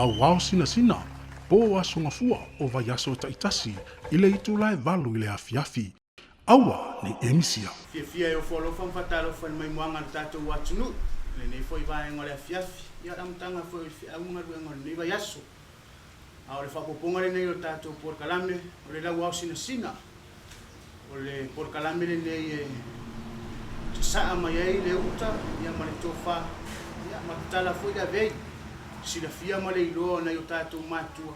Lauao Sinasina, po Aso Gafua o vaiaso taitasi i le itula e 8 i le afiafi. Aua ne i e misia. Fiafia e ofo alofa ma faatalofa i le maimoaga a le tatou atunuu i lenei foi vaega o le afiafi, ia o le amataga foi o le feau ma galuega o lenei vaiaso. A o le faaopoopoga lenei o le tatou polokalame o le Lauao Sinasina. O le polokalame lenei e sasaa mai ai le uta ia ma le tofa ia ma tatala foi le avei, silafia ma le iloa o nai o tatou matua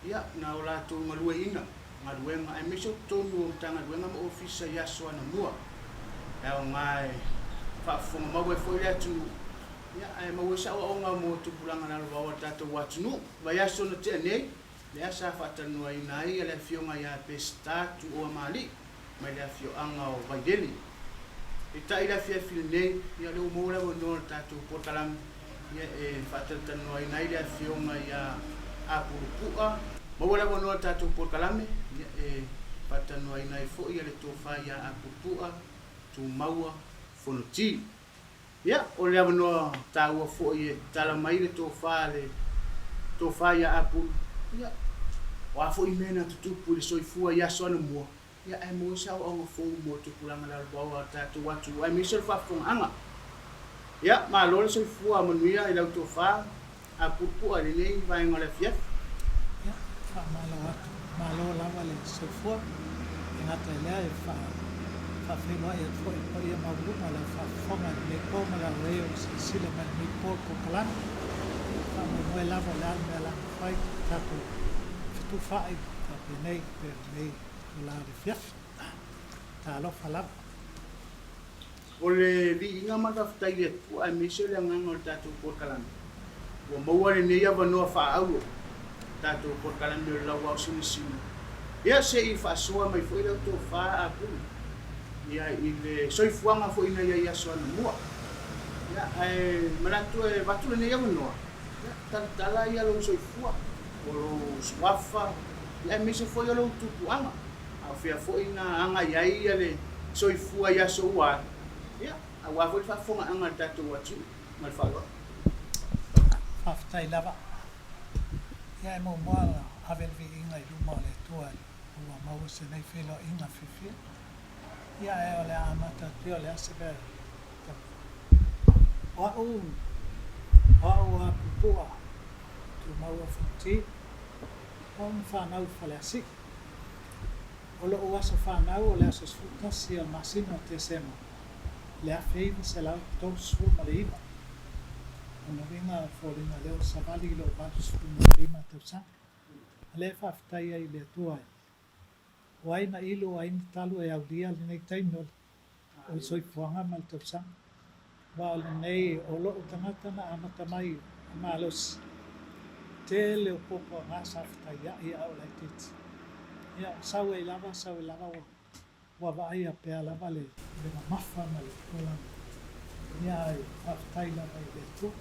ia na o latou galueaiina galuega aemaise o totonu o Matagaluega ma Ofisa i aso anamua. E aoga e faafofoga mau ai foi le atunuu ia ae maua ai se aoaoga mo tupulaga lalovaoa o le tatou atunuu. Vaiaso na tea nei, lea sa faatalanoaina ai le Afioga ia Peseta Tuuoamalii mai le afioaga o Vailele. Peitai i le afiafi lenei, ia o lea ua maua le avanoa o le tatou polokalame ia e faatalatalanoaina ai le Afioga ia Apulupua. Maua le avanoa o le tatou polokalame ia e faatalanoaina ai foi le tofa ia Apulupua Tumaua Fonoti. Ia, o le avanoa taua foi e tatala mai le tofa a le tofa ia Apulu, ia, o a foi mea na tutupu i le soifua i aso anamua, ia, ae maua se aoaoga fou mo tupulaga lalovaoa a le tatou atunuu aemaise o le faafofogaaga. Ia, malo le soifua manuia i lau tofa Apulu Pu'a i lenei vaega o le afiafi. Ia, faamalo atu. Malo lava le soifua. E gata i lea, e faafeiloai atu foi i le paia maualuga o le au faafofoga i lenei po ma le auai o le silasila mai i lenei po i le polokalame. E faamoemoe lava o le a le mea o le a mafai ona tatou fetufaai faapenei pei o lenei itula o le afiafi. Talofa lava. O le viiga ma le faafetai i le Atua aemaise o le agaga o le tatou polokalame, ua maua lenei avanoa faaauro, tatou polokalame o le Lauao Sinasina. Ia se i faasoa mai foi lau tofa Apulu, ia i le soifuaga foi na i ai i aso anamua. Ia ae manatu e avatu lenei avanoa, ia talatala ia lou soifua, o lou suafa, ia aemaise foi o lou tupuaga. A o fea foi na agai ai ia le soifua i aso ua alu, ia, aua foi le faafofogaaga a le tatou atunuu. Ma le faaaloalo. Faafetai lava. Ia e muamua ona ave le viiga i luma o le Atua ua maua se nei feiloaiga fiafia. Ia ae o le a amata atu ia o le a se mea e taumafai. O au, o au a Pupua, Tumau Fonoti, o au na fanau i Faleasi'i. O lo'u aso fanau o le aso 11 o le masina o Tesema i le 1939. O lona uiga o foliga lea ua savali i lo'u 85 tausaga. A lea e faafetai ai i le Atua e o ai na ilu o ai na talu e aulia lenei taimi o o le soifuaga ma le tausaga. Aua o lenei, o lo'u tagata na amata mai e malosi, tele o puapuaga sa fetaia'i a o laitiiti. Ia, sau ai lava, sau ai lava, ua, ua vaaia pea lava le, le mamafa ma le tulaga. Ia, ae faafetai lava i le Atua.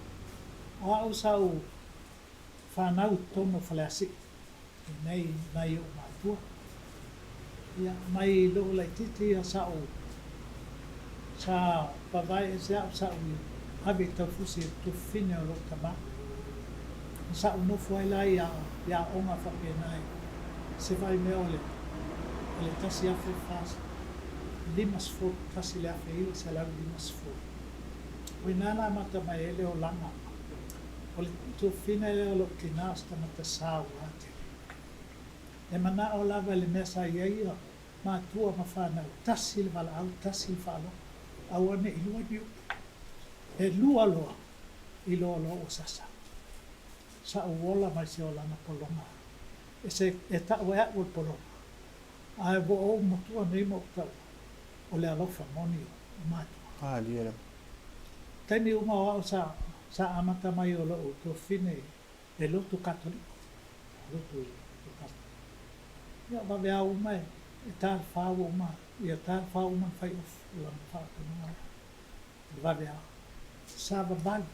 O a'u sa ou fanau i totonu o Faleasi'i, i inei nai o'u matua. Ia, mai lo'u laitiiti ia sa ou, sa vavae ese a'u sa ou ave i taufusi e le tufafine o lo'u tamā. Ma sa ou nofo ai la i i aoga faapena i se vaimea o le, o le 1051, le 1950. O i ina na amata mai ai le olaga o le tuafafine lea o lo'u tinā o se tagata sa ua tele. E manao lava i le mea sa i ai ia matua ma fanau, tasi le valaau, tasi le faalogo, aua ne i lua ni upu. E lua loa, iloa loa ua sasa. Sa ou ola mai se olaga pologa, e se, e tau e a'u o le pologa, ae ua ou matua nei ma ou taua, o le alofa moni o matua. Taimi uma o a'u sa, sa amata mai o lo'u tuafafine e lotu Katoliko, lotu i Katoliko. Ia, o vaveao uma e, e ta le fa ua uma, ia ta le fa ua uma ona fai ofu o lana faatonuga lea, i le vaveao. Sa vavali,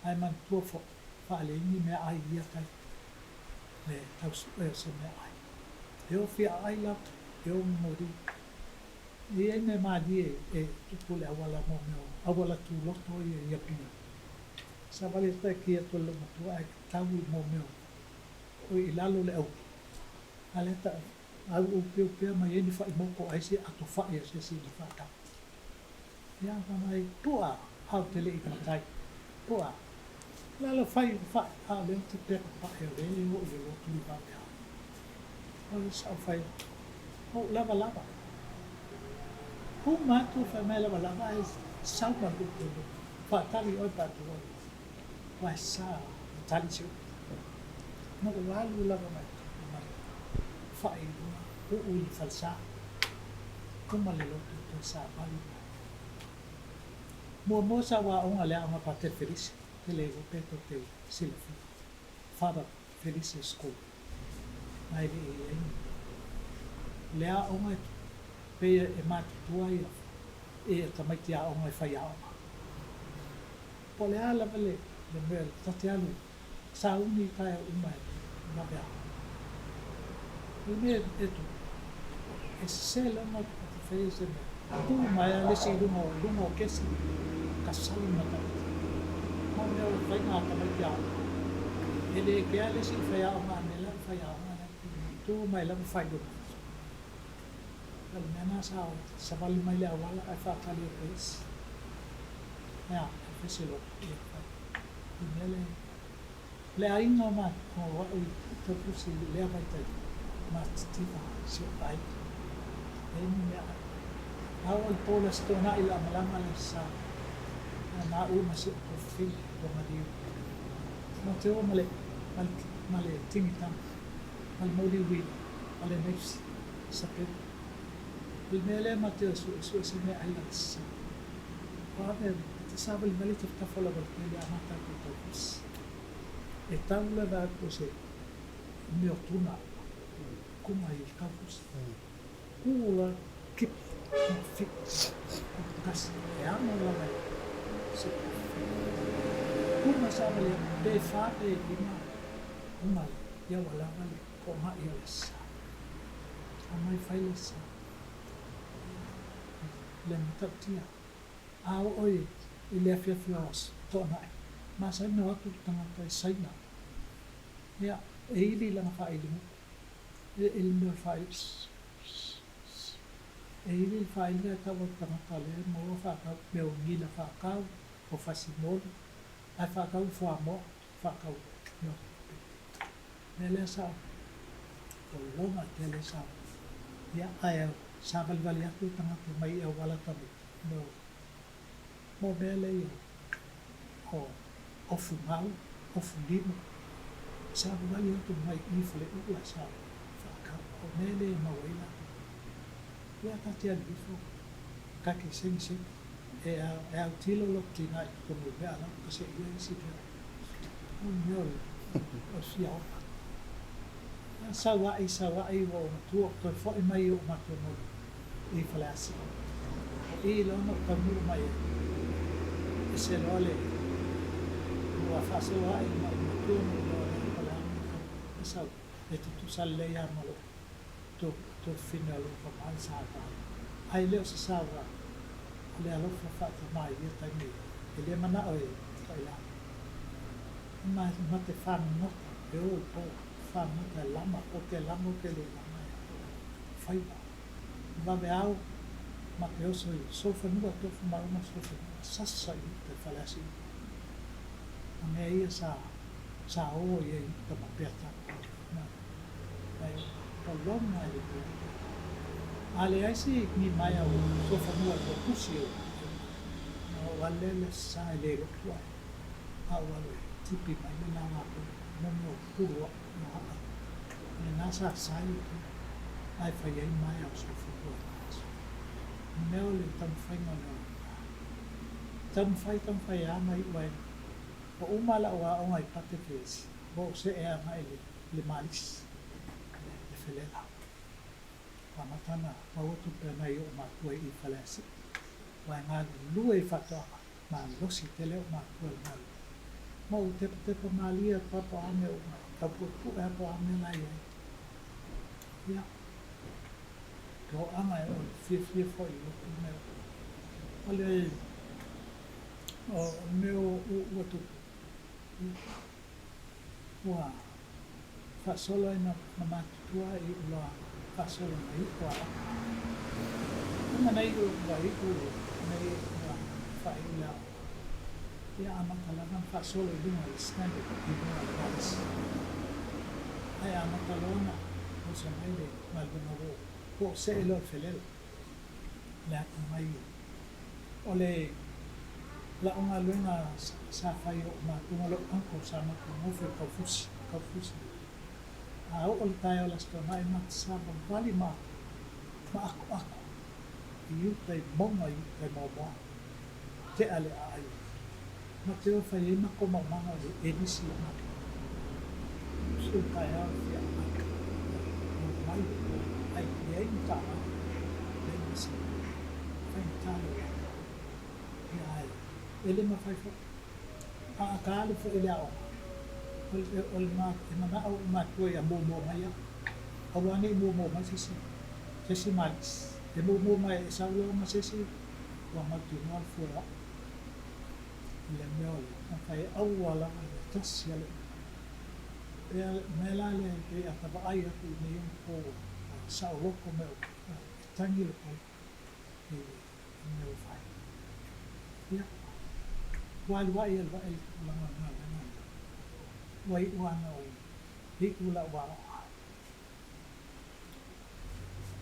ae manatua foi, faaleai ni meaai i ia taimi, le tausu'e o se meaai. E o fiaai lava, e o momoli. E i ai mea malie e tupu i le auala mo mea o auala tuloto ia i Apia. Savali atu ae ki atu e lou matua ae tau i mo mea o i lalo o le aupu. A lea ta auupeu pea mai ai ni faimoko ai se ato fai a se isi na faatau. Ia fai mai, Pua, a ou te le i matai. Pua, lalo fai i le fai, a o lea ou te peka pae o lea e o i le lotu i vaveao. O le sa ou fai atu, Ou lavalava. Uma atu fai mai lavalava ae sau ma le upu e faatali oe pe a tu oe. Aua e sa ona tali se upu. Na ou alu lava mai ma le fai i luga, uu i le falesa, uma le lotu toe savali mai. Muamua sa ou aoga i le aoga Patele Felise, ou te le iloa pe tou te silafia, Father Felise School, ma e le i i ai ni. O le aoga e pei e matutua ia e tamaiti aoga e faiaoga. Po o le a lava le mea ta te alu sauni i taeao uma e laveao. O le mea e tupu, e sese lona ta te faia se mea, tu mai a le isi i luga o luga o kesi, kasali ma tamaiti. Ma mea o le faiga a tamaiti aoga. E le kea le isi i faiaoga a mea la i faiaoga la tu mai lava fai luga. O le mea na sa savali mai le auala ae faatali atu e isi. Ea, e fai se loto, ia fai. Le mea le, le aiga o ma, o au i Taupusi i lea vaitaimi, matitiva si ou aiga. Leai ni mea ai. A oo i le po le Aso Toonai o le a malaga le Aso Sa, a na u ma si ou tuafafine, ua maliu. Ma te o ma le, ma le, ma le tigitaga, ma le moli uila, ma le nefsi. Sapelu. O le mea lea ma te suesue se mea ai lana sasau. O a mea e te savali mai le tafatafa o le aualatele a mata atu i Taupusi. E tau lava atu o se mea o tuna kuma i Taupusi. Ku la kipi ma fi ku kasi e ano lava e se kuma savali atu pe fa pe lima uma ia ua lava le toama'i o le sa. Aumai fai le sa. Le matautia. A oo i le afiafi o Toonai, masani o atu le tagata e saina. Ia, e ili lana faailimuku. E le mea o le faaili, pss, pss, pss. E ili le faaili ae tau o le tagata lea e maua faatau mea o ngila faatau, o fasimoli, ae faatau fuamoa, faatau mea o tupe. Mea lea sa lologa tele sa ia ae savalivali atu tagata mai i auala tamaiti mo mo mea lea o ofu gau, ofu limu, savalivali atu mai i Faleula sa faakau o mea lea e maua ai latou. Lea ta te alu ifo ta te segisegi e e autilo lou tina i totonu o mea la ka seia isi mea o mea o le fia ola. Sau aʻe sau aʻe ua ou matua ou toe foʻi mai i oʻu matua i Faleasiu. O i loa na ou taunuu mai ai, ese loa le ua faasolo aʻe ma ou matua na ou loa lea po o le a le mea e sau e tutusa lelei lava ma lou tuafafine o lou tama le saoa. Ae le o se saoa o le alofa faatamā i ia taimi e le manao e taʻilā. Ma ma te fagogota e o i po, fagogota e lama, po ke lama o ke le lama e faiva. Vaveao ma te oso i solofanua, tofu ma uma solofanua, sasa i uta i Faleasi uta. Ma mea ia sa, sa o i ai uta ma Peata. Na, mai o lona e le mea. A leai se ni maea o solofanua i pusi o na o ale le sa e le lotu ai. A o alu e tipi mai le laga ko mo mea o pulu a no haa. Le nā sa sai o tu ai fai ai maea o solofanua i aso. Mea o le taumafaiga o le olaga. Taumafai, taumafai e ana iu ai. Ua uma lau aoga i Pate Fesi, ua ou see agai i le Malisi, le Felela. Ua amata ona maua tupe a nai ou matua i Faleasiu. Ua e galulue i faatoaga, malosi tele ou matua i le galulue. Ma ou tepatepa malie atu lava po o a mea uma, taupuepue lava po o a mea la e i ai. Ia, toaga e o le fiafia foi i lotu mea uma. O le mea ua tupu, Ia, ua faasolo ai na matutua i ua faasolo na iu aoga. Uma na iu ua iu nei ua faaiu le aoga. Ia amata lava na faasolo i luga o le standard i luga o le malosi. Ae amata loa na oso mai le galuega ua oo see loa le felela le atamai o le la'u galuega sa fai e o'u matua ma lo'u uncle sa matou nofo i Taufusi, Taufusi. A oo le taeao o le Aso Toonai ma te savavali ma ma akoako i uta i mauga i uta i Moamoa, tea le aai. Ma te o fai ai matou maumaga o le elisi i matou. Usu le taeao e fia amata, omai le po ai leai ni taavale, leai ma se faigata le olaga. Ia ae e le mafai foi. A a ka alu foi i le aoga, o le e manao ou matua ia muamua mai au. Aua ne i muamua mai se isi, se isi malisi. E muamua mai e sau loa ma se isi, ua mautinoa le fua e aʻu. I le mea o le mafai e aua lava le tasi a le Pea mea la lea e pei a ta vaai atu i nei ona po ua saoloto mai o e tagi le polo i le mea ua fai. Ia, ua alu ai alu ai le tulaga o le galuega lea. Ua iu lava na ou iu lau aoga.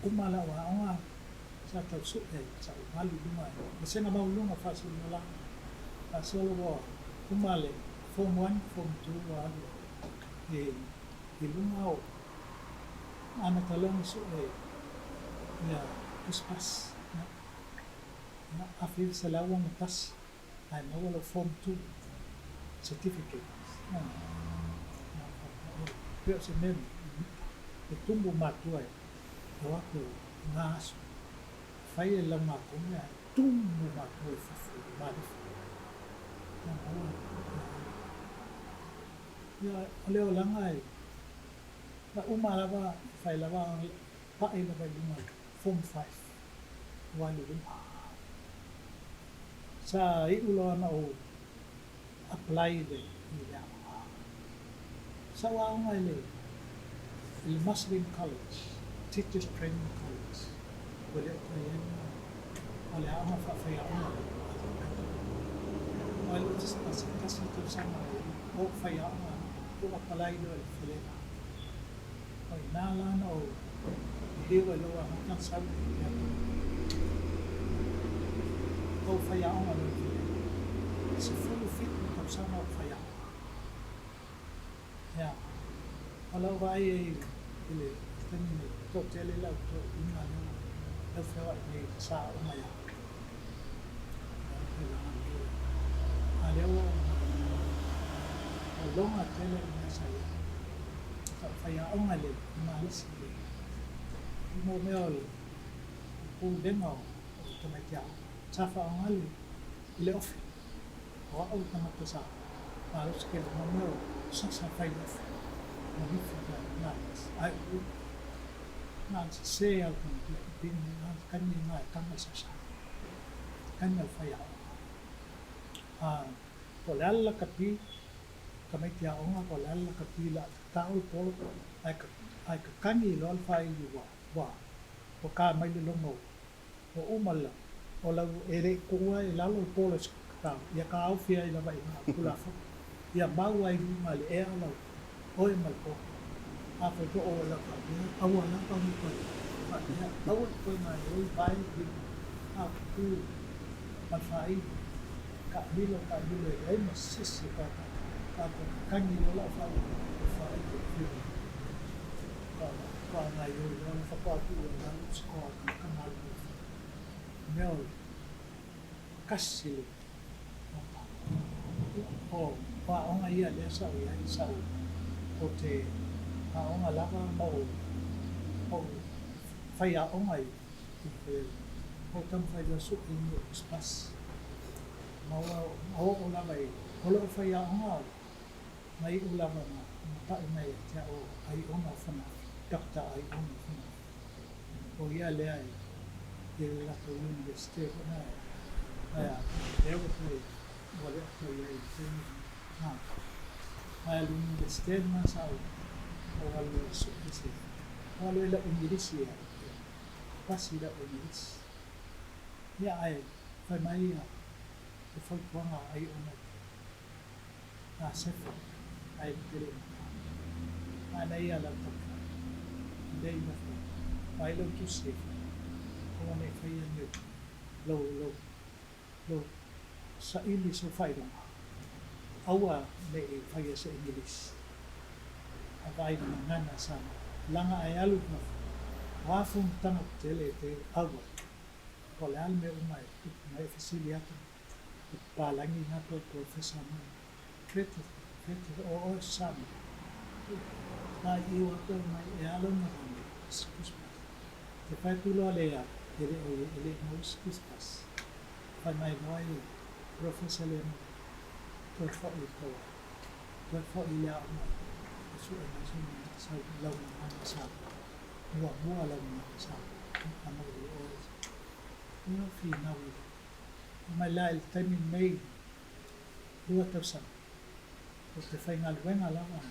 Uma lau aoga sa tau sue sa ou alu i luga i vasega maualuluga o faasilasilaga. Faasolo ua uma le Form One, Form Two ua alu i luga o amata loa ona sue ia tusipasi. 1961 ae maua lau Form Two Certificate. Pei o se mea e tumu matua e o atu i ngā aso. Fai e lau matou mea e tumu matua i fafo i Malifa. Ia, o le olaga e na uma lava, fai lava paʻi lava i luga Form 5 ua alu i luga. Sa iu loa ona ou apply i le aoga. Sa ou aoga i le i le Muslim College, Teachers Training College, ua le o toe i ai lena, o le aoga faafaiaoga a le Katolika. Ua alu i se tasi tausaga o ou faiaoga ou apply loa i le Felela. O i ina la na ou liliu ai loa ua amata ona sau le atunuu. Ou faiaoga loa i Felela. 17 tausaga ou faiaoga. Ia, o lau vaai ai i le taimi nei, toatele le au toeaiina lea ua tau feoai nei sa aoga ia au. A lea ua ou loga tele i mea sa i ai. Sa ou faiaoga i le malosi i le i mea o le pulega o tamaiti aoga. Sa faaaoga i le ofi. O au le tagata sa malosi tele ma mea o sasa fai le ofi. Ma lifi ka malosi. Ai u na sese au tagata i pini na kani na e kanga sasa. Kani o le faiaoga. A po o le a le lakapi tamaiti aoga po o le a le lakapi o le a tatao le polo ae ka ae kakagi loa le faili ua ua ua ka mai le logo ua uma le o lau e le i tuua i lalo le polo i se tatao ia taofi ai lava i ina Tulafono ia mau ai i luga i le ea lau oe ma le polo. Afai foi o oe lau faapea aua lava ne i toe faapea aua ne i toe gaoioi vae lima a tu ma le faaili taamilo taamilo e leai ma se isi e toe toe kakagi loa lau faaili e faaili e fiu faatoa gaoioi loa le faatoa tuu ai i lalo le score a le tagata galulue mea o le kasi le O aoga ia lea sa ou i ai, sa ou ou te aoga lava ma ou ou faiaoga i ou taumafai loa sue ni ou spasi. Ma ua oo lava i o lo'u faiaoga na iu lava na paʻi mai ia te au o Aiona o Fanafi, Doctor Aiona Fanafi. O ia lea i i le latou Universite foi na ae a lea ua toe ua le o toe i ai i le taimi lenei. Ma e alu i le Iunivesite lena sa ou ou alu e sue se ou alu ai i lau Igilisi e pasi i lau Igilisi. Ia ae fai mai ia le fautuaga a ai ona i Sefa ae te le i mata. Manaia lau taumafai. Lelei nofo vaai lau tusi e fai. Aua ne i faia ni lou lou lou saili sou faailoga. Aua ne i faia se English. A vaai le gagana Samoa. Laga ae alu i fafo. O a fonotaga tetele e te au ai. Po o le a le mea uma e tupu mai e fesili atu le papalagi na po o le polofesa mai. Fete, fete, o oe Samoa. A i o atu mai e a lau gagana, Christmas. Te fai atu loa le au, e le o e le i maua se Christmas. Fai mai loa e polofesa lea mai, toe foi i tou ai. Toe foi i le aoga e sue mai sou sau lau gagana Samoa. Muamua lau gagana Samoa, a mo i oe. Ia finau i le mai la i le taimi lenei 2 tausaga, ou te faigaluega lava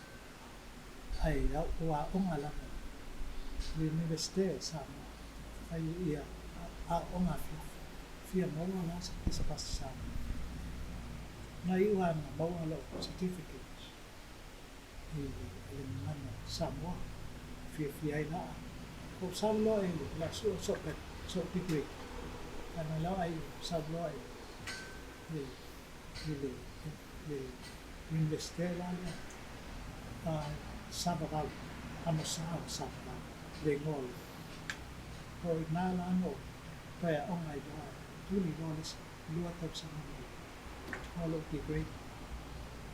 ae o aoga lava i le Iunivesite o Samoa, fai ia aoga afiafi, fia maua la se pasapasi Samoa. Na iu lava na maua lou certificate i le gagana Samoa, fiafia ai la. Ou sau loa i le sue sou degree, fai mai loa ai sau loa i le i le le Iunivesite la lea a Savalau, Amosa o Savalau le igoa o le o i ina la na ou toe aoga ai loa tuli loa le isi 2 tausaga ma le ma lou degree.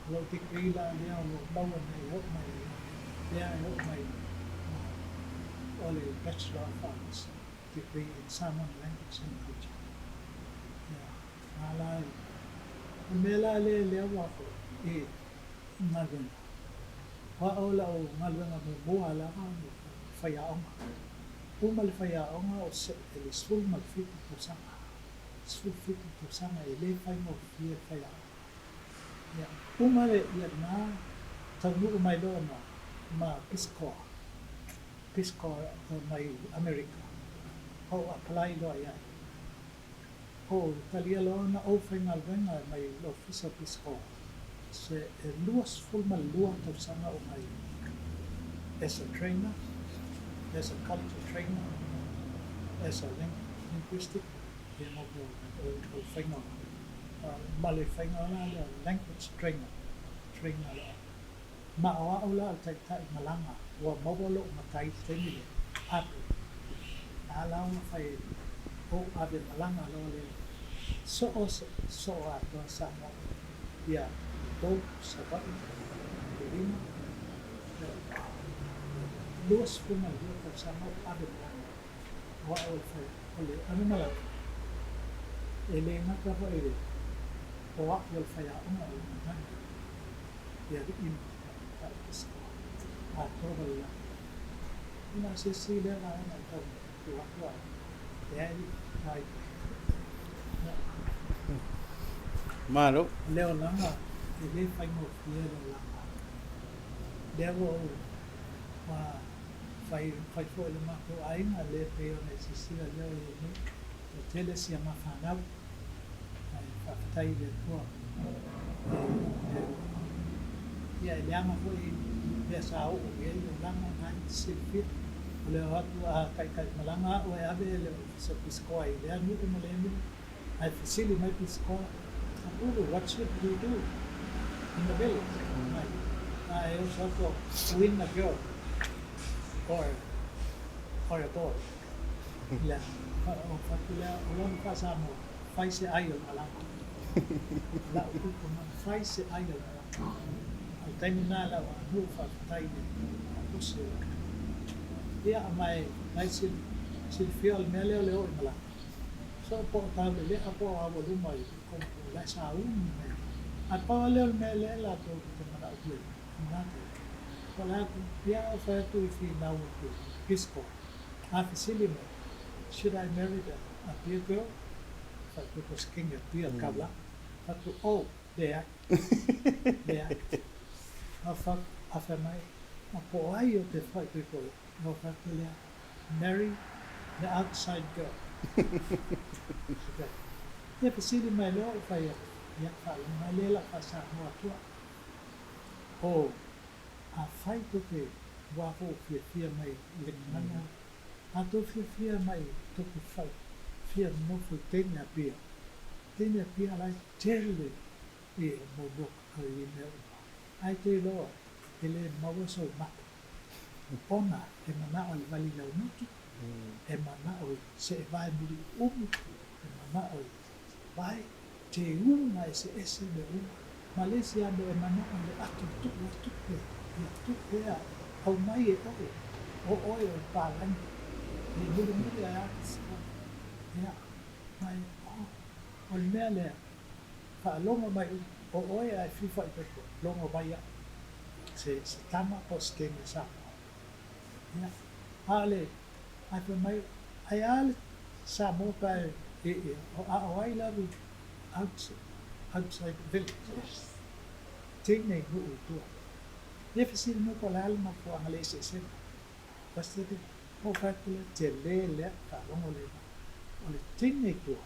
O lou degree la lea o lo o maua nei e oo mai lea e oo mai o le Bachelor of Arts degree in Samoan Language and Culture. Ia, na la e, o le mea la lea lea ua foi i galuega. O au lau galuega muamua lava o le faiaoga. Uma le faiaoga o se e le 17 tausaga. 17 tausaga e le faigofie le faiaoga. Ia, uma le ia na taunuu mai loa ma ma Peace Corps. Peace Corps mai Amerika. Ou apply loa i ai. Ou talia loa ona ou faigaluega mai le Ofisa o Peace Corps se e 22 tausaga ou galuega as a trainer, as a culture trainer, as a linguistic ia mo mea o le faiga ma le faiga la lea language trainer, trainer loa. Ma o au la o le taitai malaga ua maua lou matai i le taimi lea, ave. A la ua fai ou ave malaga loa lea so o se so o atoa Samoa ia Upolu, Savaii, Tutuila, 22 tausaga ou ave malaga o au o le fai o le ave malaga e le gata foi le o au o le faiaoga o le gagana i alii ma tamaitai Pesikoa atoa wale lava. Ina o se isi lea vaega e tau tu atu ai, leai ai. Malo. O le olaga e le faigofie le olaga. Lea ua ou ua fai fai foi le matou aiga le pei ona e silasila lea ua i ai nei, ua tele si ama fanau. Ae faafetai i le Atua e ia e leaga foi mea sa oo i ai le olaga na e te silafia. O le o atu a taitaimalaga au e ave le Ofisa o Pisikoa i lea nuu ma lea nuu, ae fesili mai Pisikoa, Apulu, what should we do in the village? Mai, ae oso atu au, win a girl or a boy. Lea, o fatu lea, o lona faa-Samoa, fai se ai o le malama. Lau upu na, fai se ai o le malama. O le taimi na lau aganuu faafetai i le puse o ia ma e nai silafia o le mea lea o le oo i malaga. So po o taulelea po o aualuma i komu o lae sauni mai. Ae pau lava lea o le mea lea latou te manaomia i na taimi. Po o le a ia o fai atu i finau atu i Peace Corps. A fesili mai, Should I marry the Apia girl? Fai atu ko se king Apia le kaulana. Fai atu, Oh, leai. Leai. Na ou fai a fai mai, Ma po o ai ou te faaipoipo ai? Na ou fai atu lea, Marry the outside girl. Okay. Ia fesili mai loa ou fai atu, Ia, faalogo mai lea lau faa-Samoa atu au. Oh, afai tou te ua tou fiafia mai i le gagana, a tou fiafia mai tou te fai fia nofo i teine Apia. Teine Apia la e tele ia mau mea i mea uma. Ae te iloa e le maua sou mata ona e manao i le vali laumotu, e manao i seevae muliuumi, e manao i vae teuga eseese mea uma, ma le isi lava mea e manao i le ato e tuu ai tupe, ia tupe a aumai e oe, o oe o le palagi, e mulimuli ae a te ia, ma e, oh, o le mea lea, Faalogo mai o oe ae fifa i pepe logo mai au se se tama po o se teine Samoa. Ia, a o le, ae fai mai, ae a le Samoa pe a e, e, a o ai lavi out, outside village, teine i nuu i tua. Ia fesili mai po o le a le mafuaaga le eseesega. Pastor, o fai atu lea, tele lea, faalogo lena. O le teine i tua,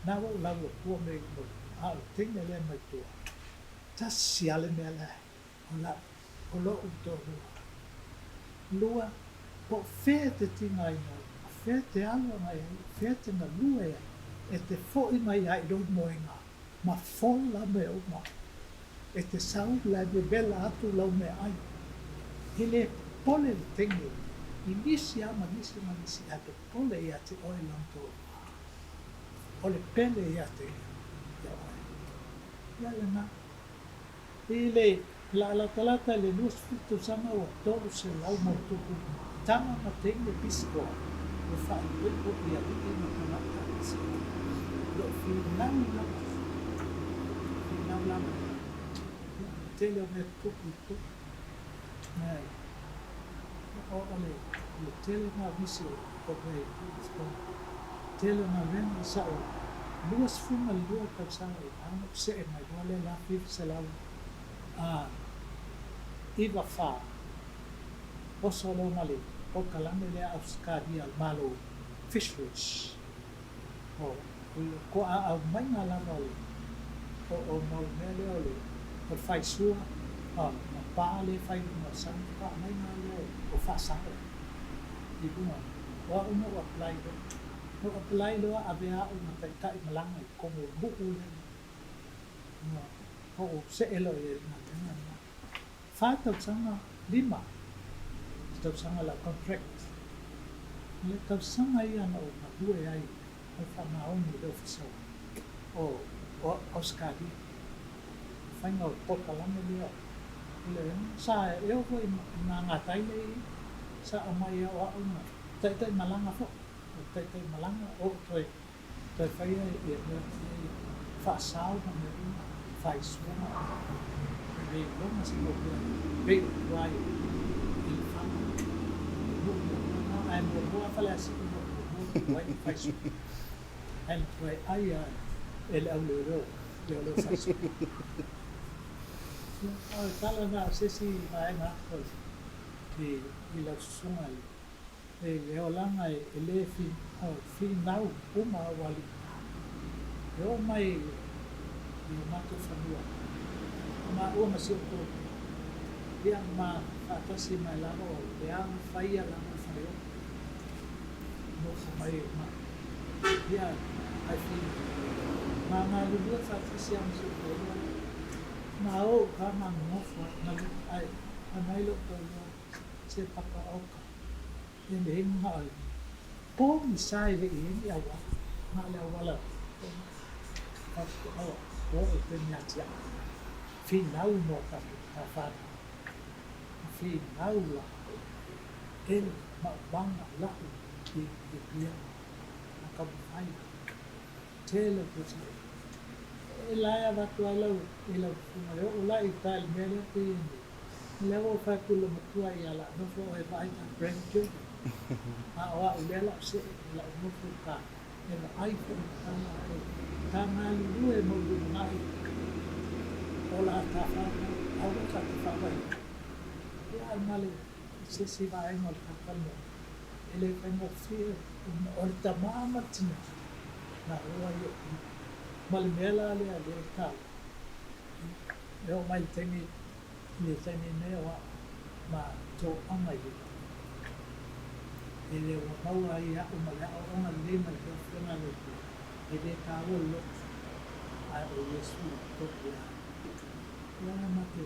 na ua ou lau atua mea i luma o le, a o le teine lea mai tua, tasi lava le mea lea, o lau, o lo'u toalua. Lua, po o fea e te tigaina ai, o fea e te alu agai ai, o fea e te galue ai, e te fo'i mai lava i lou moega ma fola mea uma. E te sau la e vevela atu lau meaai. E le popole le teine i nisi lava ma nisi ma nisi, ae popole ia te oe lona toalua. O le pele ia te ia oe. Ia lena. I le laalatalata i le 20 tausaga ua 300 ma tupu tama ma teine pisikoa ua faaipoipo i alii ma tamaitai pisikoa. O lo o finau lava, finau lava ia tele o mea tutupu i totonu. Ae o o le le tele na o nisi o o mea i totonu. Tele o galuega sa o 22 tausaga i ina ona ou see mai loa lea la 1994 oso loa ma le polokalame lea Ausetalia a le Malo Fisheries o le toaaau maiga lava o le o o mau mea lea o le o le faisua a ma pa lea e fai i luga o le sami toa maiga lea o faasao i luga o au na ou apply loa na ou apply loa avea au ma taitai malaga i totonu o nuu lea ua ou see loa i ai i le galuega lena. Fa tausaga lima tausaga lau contract. O le tausaga ia na ou galue ai o le faamaoni i le Ofisa o Ausetalia. Le faiga o le polokalame lea o le sa e oo foi i magatai lea i i, sa aumai ai o au na taitai malaga foi, o le taitai malaga o ou toe Toe faia ia mea ia faasao ma mea uma, faisua ma le iloga se mau mea pei o tua i le fana i nuu muamua na, ae muamua lava Faleasiu na muamua tu ai ma faisua. Ae na tuai ai lava e le au leoleo, leoleo faisua. Ia, o le tala na o se isi vaega atu i lau susuga i E le olaga e le finau uma au alii e oo mai i o matou fanua, maua ma si ou toalua, ia ma faatasi mai lava o le aga faia lava o le faleola, nofo mai e ma, ia ae finau. Ma galulue faatasi lava ma si ou toalua lea. Ma ou ka ma nofo ai, ae fai mai lou toalua, Se papa oka e le na o le pogisa e le i ai ni auala, na o le auala o o i te mea atiae. Finau mo tatou ta whanau. Finau latou e le maumaga lau i i pia ma taumafai tele o tausaga. E lae avatu ai lau i lau susuga e oo la i uta i le mea lea pei e nei. O lea ua ou fai atu i lou matua ia la nofo oe vaai ta grandchildren. A o a'u lea la'u se'e i la'u nofo i uta e vaai foi i tala e ta galulue mo lumanai o la ta fanau. Aua ta te faavaina. Ia ae ma le se isi vaega o le talatalanoaga, e le faigofie ona o le tama ma le tina na oo ai o i. Ma le mea la lea lea e taua, e oo mai le taimi, le taimi nei o au ma toaga i le E le ua maua ai e au ma le aoaoga lelei mai le Afioga a le Atua, e le taua le loto, ae o Iesu i totonu ia au. Ia ma te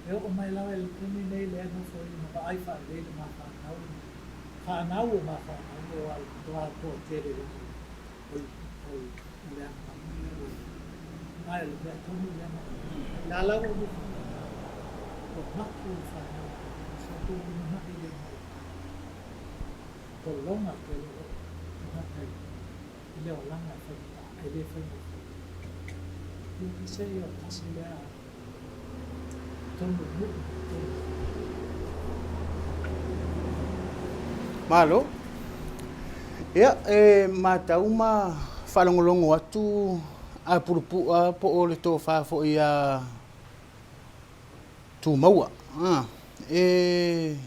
e oo mai lava i le taimi nei lea nofo ai ma vaai faalelei le ma fanau, fanau o ma fanau o a o atoa tele lava o le o le anoano lea ua i ai. Ae o le mea tonu lea na la la ua nofo ua mapu le fanau sa outou lumanai lea ma le pologa tele o tagata i le olaga e faigata e le faigofie. Ia peiseai o tasi lea totonu o nuu ma totonu o Malo. Ia, e matau ma faalogologo atu a Pulupua po o le tofa foi a Tumaua. E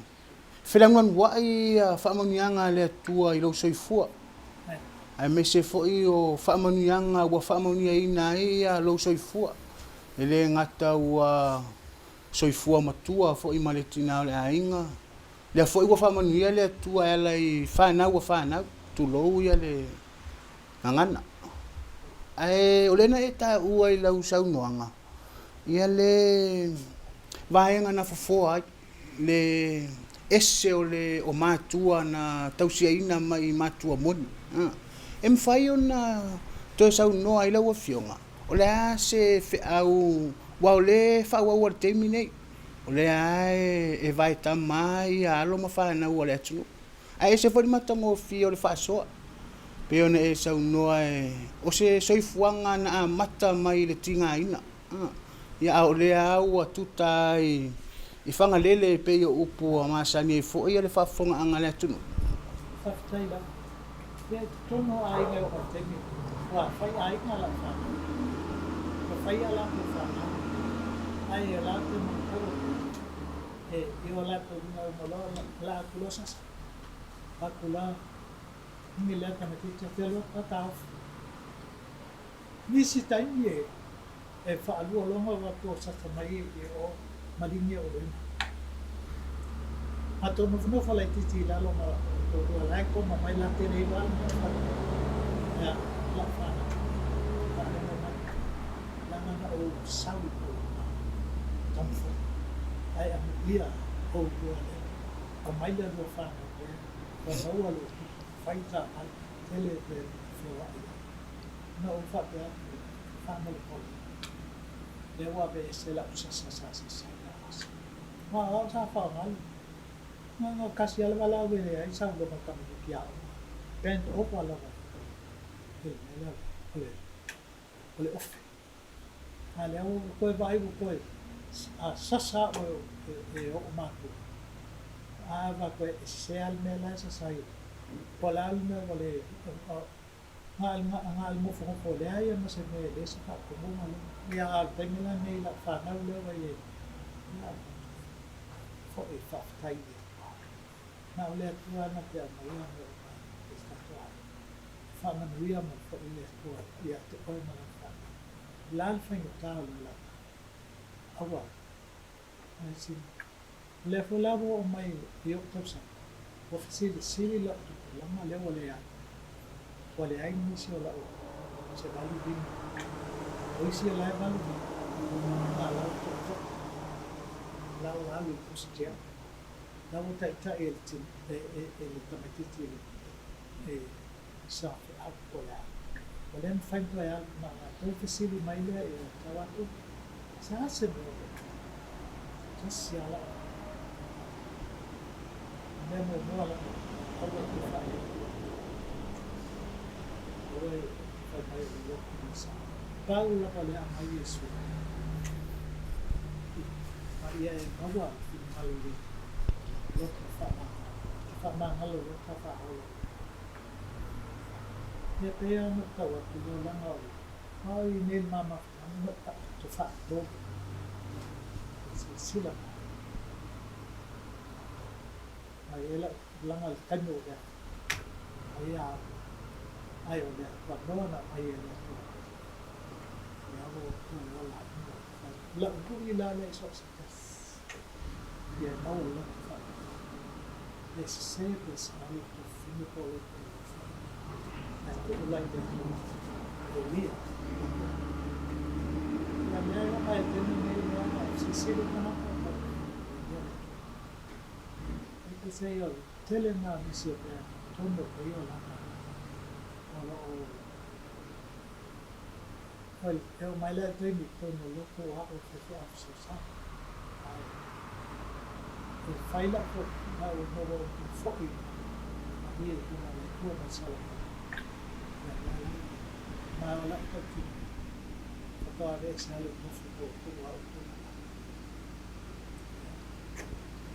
felaunanuai ia faamanuiaga a le Atua i lou soifua, aemaise foi o faamanuiaga ua faamanuiaina ai ia lou soifua. E le gata ua soifua matua foi ma le tina o le aiga, lea foi ua faamanuia le Atua e ala i fanau a fanau, tulou ia le gagana. Ae o lea na e taua i lau saunoaga ia le vaega na fofoa ai le ese o le o matua na tausiaina mai i matua moni. E mafai ona toe saunoa ai lau Afioga, o le a se feau, aua o lea e faaauau lava i le taimi nei, o lea lava e vaetama lava alo ma fanau a le atunuu. Ae ese foi le matagofie o le faasoa, pei ona e saunoa o se soifuaga na amata mai i le tigaina, ia a o lea lava ua tuta ai i Fagalele e pei o upu ua masani ai foi le faafofogaaga a le atunuu. Faafetai lava. Ia i totonu o aiga e oo mai i le taimi ua fai aiga lau fanau. Ua fai a latou fanau ae o latou manatua e i o latou luga uma loa la atu loa sasa. Atu la ngi lea tamaitiiti te alu atu a taofi. Nisi taimi e e faalua loga o atu o sasa mai i o maligi o loina. Matou nofonofo laitiiti i lalo ma toalua la e koma mai la tele iwa ala ma fale ia lau fanau faalogo mai leaga na ou sau i kou taumafai ae amuia outou lea aumai le lua fanau lea ua maua lou tupu fai taavale tele le feoai ai na ou faapea atu faamolemole lea ua aveese lau sasa sa sasa ai lau asa. Ma o au sa faaaoga le na kasi lava la au e leai sau loma tamaitiiti aoga bend over lava i le mea lea o le o le ofe. A lea ua toe vaai ua toe sasa au e oo matua. A va toe sese lava le mea la e sasa ai. Po o le a le mea ua le Na o le nofonofo leai ma se mea e leai se faatonuga lea. Ia a o le taimi la lenei i lau fanau lea ua i ai, ia foi e faafetai i le Atua. Na o le Atua na te aumaia mea uma i le tatou aiga. E faamanuia mai foi le Atua ia te oe ma lau fanau. O le a le faigata o le olaga? Aua ai sina. O lea foi la ua oo mai i ou tausaga, ua fesilisili lau tupulaga lea ua leai, ua leai nisi o lau se 85. O isi o la e 85, a o la ua tootoo, o la ua alu i le pusitea, o la ua taitai e le e le tamaitiiti e sa feau po o le a. Ua le mafai ona toe alu, na ona toe fesili mai lea ia tau atu, se a se mea ua tasi lava lau mea muamua lau aua e te faaletonu. Aua e fai mai o le lotu ma sa. Pau lava lea aumai Iesu ma ia e maua le finagalo i le loto faamagalo. E faamagalo loa ta faaola. Ia pei lava ona ou tau atu i le olaga o le ma o i nei le ma mafutaga na ou taoto faatolu. Silasila mai. Mai ai la'u tulaga i le taimi o lea ai a ai o le avanoa na aumai e le Atua lea ua ou toe ola ai ma ou fai la'u lu'i la lea i so o se tasi ia e maua le loto faapitoa le sese pe sa lou tofine po o lou tofa ae tuu la i le Atua e ia ia mea e oo mai i le taimi lenei lea silasila i tagata ma ia le Atua. Sei o le tele lena o nisi o mea i totonu o lenei olaga o lo o well, e oo mai lea taimi i totonu o loto o a'u e faifeau fesoasoani ae e fai la'u foi a'u e maua ou te fo'i malie i luma o le Atua ma le Salamau ia mea la ma o la'u tautino faatoa aveese lava lou nofo mauatu'u a'u i totonu o la'u.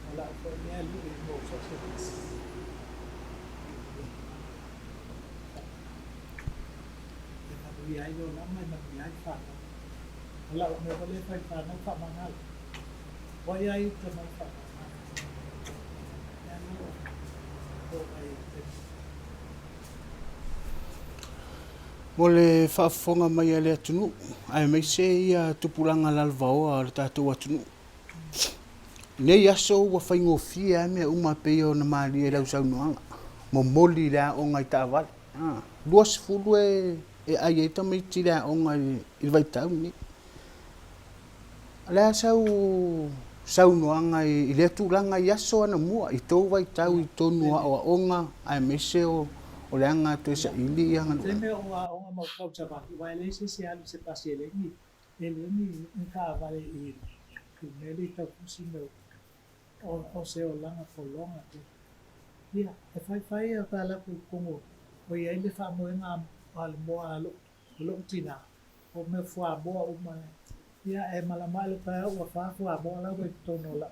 O la'u foi lea lu'i mo so o se tasi. E manuia ai le olaga, e manuia ai le fanau. O la'u mea foi lea e fai i le fanau, faamagalo. Ua ia ai uta mai faamagalo. Lea la ua oo mai i le taimi. Mo le faafofoga mai a le atunuu, aemaise ia tupulaga lalovaoa o le tatou atunuu. I nei aso ua faigofie lava mea uma e pei ona malie i lau saunoaga, momoli le aoga i taavale. 20 e ai ai tamaiti i le aoga i le vaitau lenei. O le a sau saunoaga i lea tulaga i aso anamua, i tou vaitau i totonu o aoaoga aemaise o le aga toe saili ia galuega? I le taimi o aoga ma o tausavali, aua e leai se isi e alu i se pasi e leai ni E leai ni taavale i le mea lea i Taufusi me o se olaga pologa tele. Ia, e faifai a ta latou totonu o i ai le faamoega a le moa a lou tina, o mea fuamoa uma. Ia, e malama ae le taeao ua fa fuamoa la ua i totonu o lau.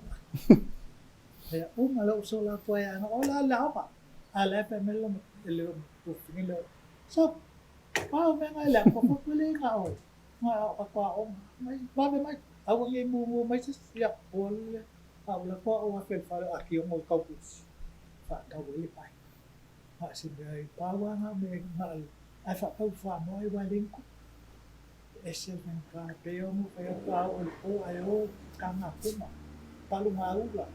Ia, uma lou sola atu ai aiga, o le a le aoga. A la e fai mai le tuafafine lea, Stop! Pau mea ngai le aoga, fua le nga o. Nga aoga mai vave mai aua nei mumu mai se isi ia ua alu lea a ua lako au afe i le fale o Akiogo i Kaupusi faatau ai le pai a o se mea i pau lava na mea na o le ae faatau fuamoa ai aua e leai ni tupe e ese le faigata pei ona ou fai atu a oo i le po ae o taga kuma palu gaula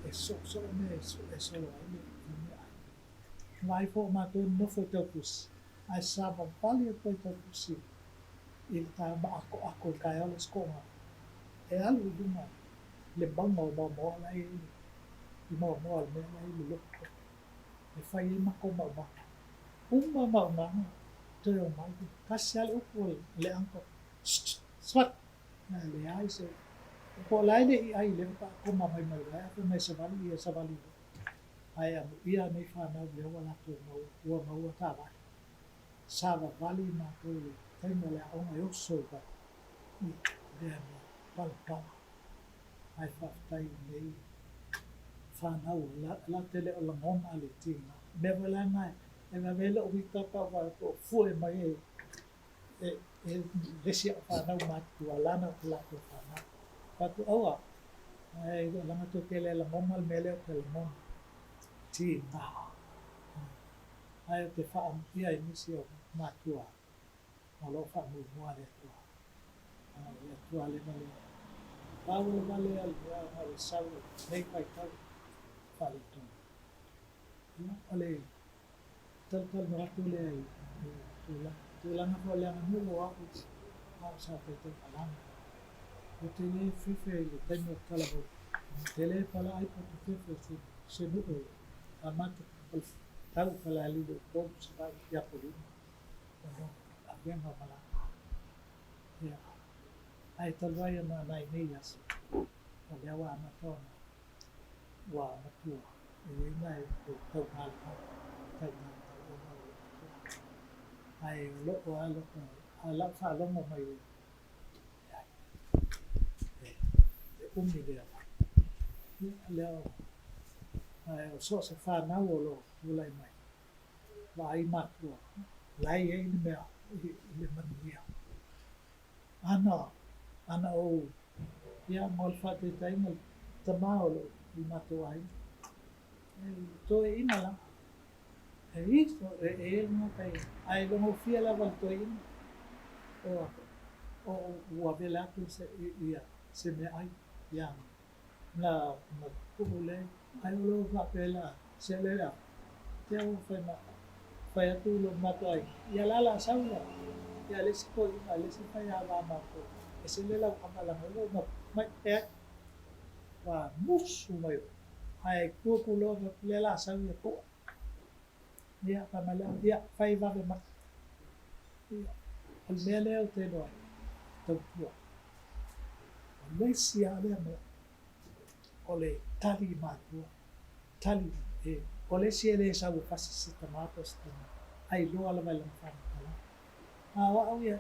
e soosoo mea e solo ai le meaai. Vaai foi o matou nonofo i Taupusi ae savavali atu ai Taupusi i le taeao maʻakoʻako i le taeao le sikoga e alu i luga i le mauga o Moamoa la e i ai i Moamoa le mea la e i ai le lotu e fai ai matou maumaga. Uma maumaga toe omai tasi lava le upu a le uncle, Sst! Svat! Na leai se upu. Po o le a e le i ʻai i lea faatoa koma mai ma le uaea fai mai e savali ia savali loa. Ae amuia nei fanau lea ua latou maua, ua maua taavale. Savavali matou i le taimi o le aoga e oso i vai i lea mea palapala. Ae faafetai i nei fanau la te le o lagona le tiga. Mea foi la na e vave ai lou ita pe a ou vaai atu o fue mai e e le isi au fanau matutua lana o latou fanau. Fai atu, aua, ai laga tou te le lagona le mea lea ou te lagona. Tiga. Ai ou te faamuia i nisi o matua o lo o faamuamua le Atua. O le Atua leva lea. Pau lava lea le mea ona o le sau o lenei vaitau faaletonu. Ia, o le Talatalanoa atu lea i tulaga foi o le aganuu o au a o sa faitaimalaga. Ou te le fefe i le taimi o le talavou. Ou te le pala ai po te fefe i se nuu e amata o le tau i Falealili o Upolu, Savaii, Apolima ona o avega o malaga. Ia, ae talu ai ona nai nei aso, o lea ua amata ona ua matua e i ai nai taugalugale, taugalugale ona o le matua. Ae o lou lava lota, a o lau faalogo mai leai, e umi le ala. Ia, lea o, ae o so o se fanau o lo o tulai mai, vaai matua, la e i ai le mea i le manuia. Ana, ana ou. Ia, mo le faataitaiga, le tama o le matou aiga, e toeaina la, e ifo, e e le gata i, ae logofie lava le toeaina, o, o ua vela atu se, ia, se meaai, ia, na, na tuu le, ae o lo faapea la, se le a, te au fai ma, fai atu lo matou aiga, ia la la sau la, ia le isi toeaina, le isi fai a va matou, e sele lau ama langa lo ma mai e ua musu mai ae tua ku loa fa le la sau ia pua ia fa mai lea ia fai vave mai ia o le mea lea ou te iloa ai tautua o le isi lava lea mea o le tali matua tali e o le isi e le sau e pasi se tama po o se tina ae iloa lava i lana faamatalaga. A o au ia,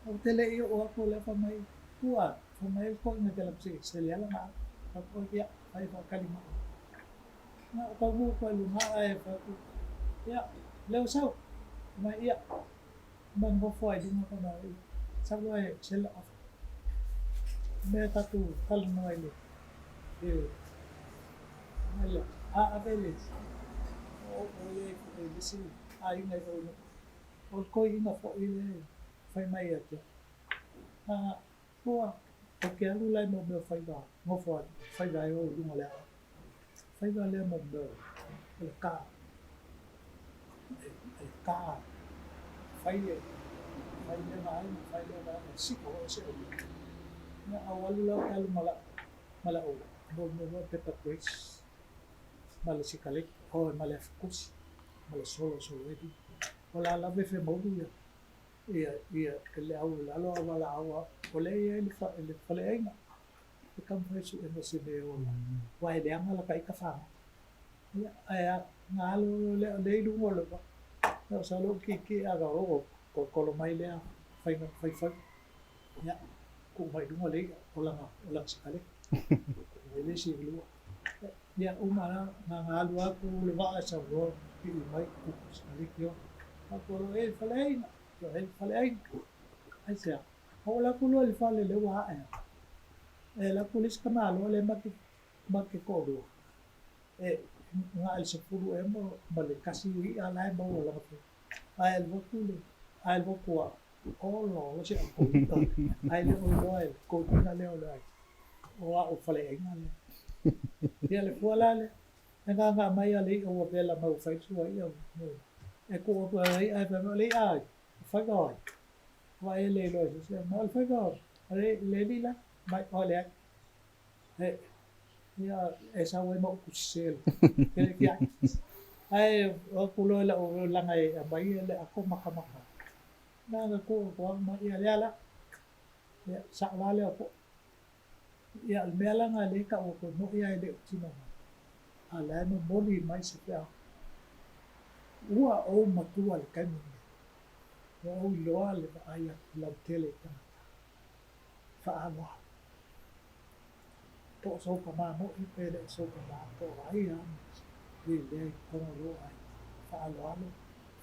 ou te le i oo atu o lea fai mai, Ua, fai mai le toeaina te lape se leala na au. Fai atu, Ia, fai faatali mai. Na ou taunuu atu ai i luga ae fai atu, Ia, lea ua sau. Fai mai, Ia, ma nofo ai i luga fai mai, Sau loa e sell off. Mea tatou talanoa ai le, le, le, a ave le, o, o le, le isi aiga i o i O le toeaina foi lea e fai mai ia te au, A, ua, ou te alu la i mo mea o faiva, nofo ai, faiva ai o i luga o le aoao. Faiva lea mo mea o le ka, e ka, fai e, fai lea vaega, fai lea vaega, siko o se o mea. Ia, a ou alu la ou te alu ma lau, ma lau, mo mea pepa grease, ma le sikaleki, oh, ma le afukusi, ma le solo solo ai luma. O le a lava e femaulu ia, ia, ia le au i lalo a valaau a, o lea e i ai le, fa, le faleaiga. E taumafai e suʻe se mea e ola ai. Aua e leaga laka ita fanau. Ia, ae a, na alu lea, lea i luga o le vaa. Ia, o sa lou kiekie a ka oo, kolokolo mai lea faiga faifai. Ia, tuu mai i luga le i'a o lana, o lana sikaleki. Tuu mai le isi lua. Ia uma la, na na alu atu le vaa e sau loa pii mai kuku sikaleki o. Faapea loa, e faleaiga, e faleaiga. Aisea? A ua alu atu loa i le fale lea ua ae atu. E alu atu le isi tamaloa lea ma te, ma te toalua, e na o le 10 ea ma le 1 i'a la e maua lana faiva. Ae alu atu le, ae alu atu a, ola ola si au i'a, ae le o iloa e le toeaina lea o le aiga. O a'u faleaiga lea. Ia le fua la lea, e gaga mai a le i'a ua vela mai ua fai le sua i'a e tuu atu ai ae fai mai o le i'a ai, o faiva o ai? Ua e le iloa i se isi mea, o le faiva o le alii la, mai o leai. E, ia e sau ai ma upu sese le le fia. Ae o atu loa i lau laga e aumai le ato makamaka. Na na tuu atu lava ma ia lea la. Ia, sao la lea o poʻo. Ia, o le mea la lena lea e tau atu ai, moni lava e le o tino mai, a o la e momoli mai se feau. Ua ou matua i le taimi lenei, ua ou iloa le vaai atu lautele i tagata faaaloalo. Po o sou tama moni pe le o sou tama, po o ai lava le lea i totonu o lou aiga, faaaloalo,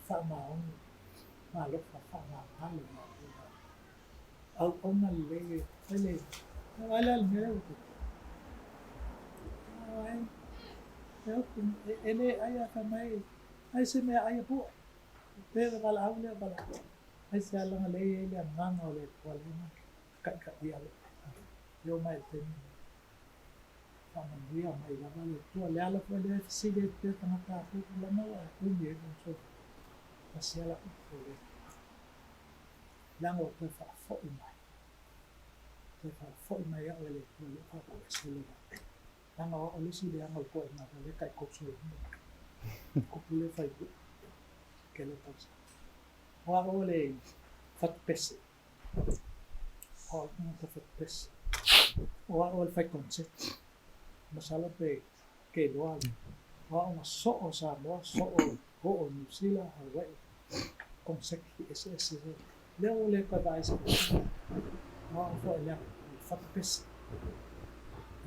faamaoni, ma alofa, faamagalo i latou. Auauna lelei e fai le Ai le a le mea lea ua tupu? Ai, e le ai a fai mai, ai se mea ai a pua. Pe le valaau lea valaau. Ai se alaga lea e i ai le agaga o le Atua lea na taitaia le e oo mai i le taimi lenei. Faamanuia mai lava le Atua. Le ala foi lea e fesili ai pea tagata a pua, lana ua umi ai lou soifua. Tasi lava lau upu o le Atua. Leaga ua toe faafoi mai, toe faafoi mai au e le Atua i lou faapuuese le vaa. Leaga o au le isi leaga o le toeaina lea e tai 30 kupu lea fai i kele tausaga. O au o le fatupese. O au le tagata fatupese. O au o le fai concert. Masalo pe ke iloa le. O au na soo Samoa, soo oo Niu Sila, Hawaii, concert eseese. Lea ua le toe vaai se concert. O au foi lea, o le fatupese.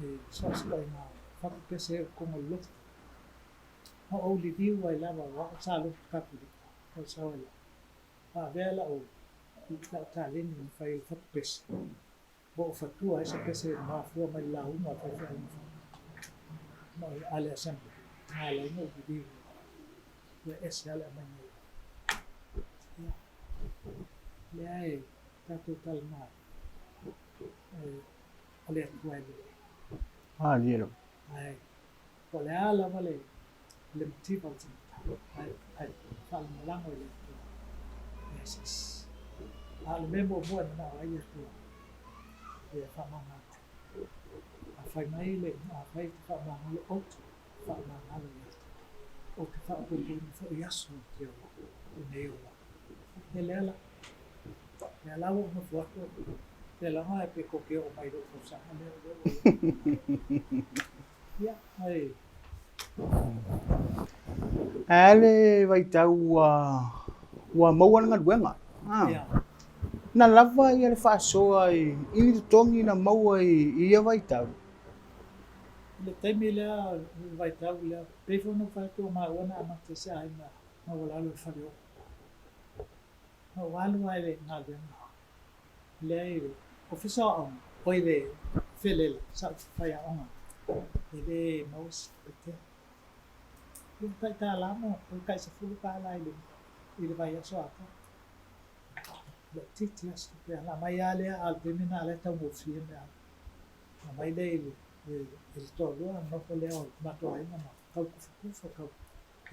E so o se ituaiga fatupese i totonu o le lotu. Na ou liliu ai lava o au sa lotu Katolika, o le sao ai lava. Avea lau taleni na fai ai le fatupese. Ua ou fatua ai se pese i le mafua mai le lauga a le faifeau ma a le Assembly, na ala ai ona ou believe ua ese lava le aumaiga o ia. Ia, lea e tatou talanoa ai, o le Atua e lelei. Malie lava. Ae po o le a lava le le mativa o le tagata, ae faalagolago i le Atua. E leai se isi. A o le mea muamua e manao ai le Atua, ia faamagalo. A fai mai le, afai e te faamagalo, ou te faamagalo ia te oe. Ou te faaopoopoina foi aso o te ola i lenei olaga. Ia lea la. Lea la ua ou nofo atu, lea lava pe tou te oo mai i lou tausaga lea o lea ua i ai. Ia, ae. Ae a le vaitau ua ua maua le galuega. Ia. Na lava ia le faasoa i ni totogi na maua i ia vaitau. I le taimi lea, le vaitau lea, pei foi ona ou fai atu o maua na amata i se aiga maualalo i Faleolo. Na ou alu lava i le galuega lea i le Ofisa o Aoga, oi le Felela, sa ou faiaoga ai, e le maua se tupe tele. Ia tai $1 ma tai $10 i le i le vaiaso atoa. Laitiiti lava se tupe, na aumai lava lea, a o le taimi lena o la e taugofie mea uma. Na aumai lea i le i le toalua ona nofo lea o le matou aiga ma tau tufatufa tau,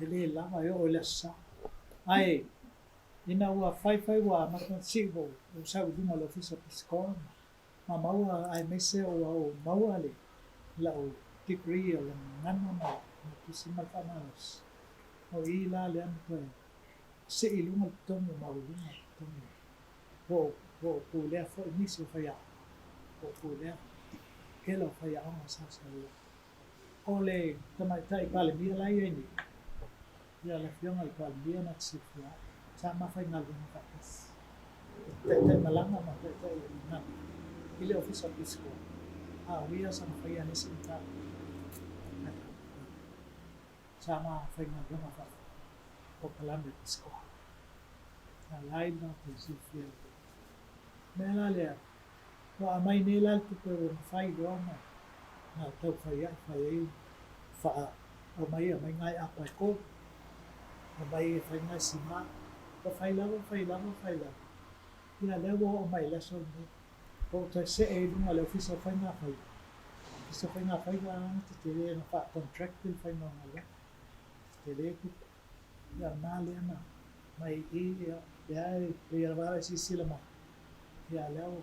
e le lava e oo i le Aso Sa. Ae Ina ua faifai ua amata ona sii ua ou sau i luga o le Ofisa o Pisikoa ma maua aemaise ua ou maua le lau degree o le gagana ma le tusi ma le faamalosi. O i la lea na toe sii i luga le totogi o maualuga le totogi ua ou ua ou pulea foi nisi o faiaoga, ua ou pulea tele o faiaoga sa sau ai. O le tamaitai Palemia la e i ai nei, Ia, le Afioga i le Palemia na te silafia ai, sa ma faigaluega faatasi, e taitai malaga ma taitai galuega i le Ofisa o Peace Corps, a o ia sa faia le isi mataupu. Sa ma faigaluega faa-polokalame Peace Corps. A lai na te silafia ai. Mea la lea, ua aumai nei la le tupe ua mafai loa ona tau fai ai, fai ai faa aumai aumai nai apa e tolu, aumai e fai nai sima, ua fai lava fai lava fai lava, ia lea ua oo mai i le aso lenei, ua ou toe see i luga o le Ofisa o Faiga Faiva, Ofisa o Faiga Faiva na tetele na faa-contract le faiga o galuega, tetele tupe. Ia na lea na mai i i, ia lea e pei lava e silasila mai, ia lea ua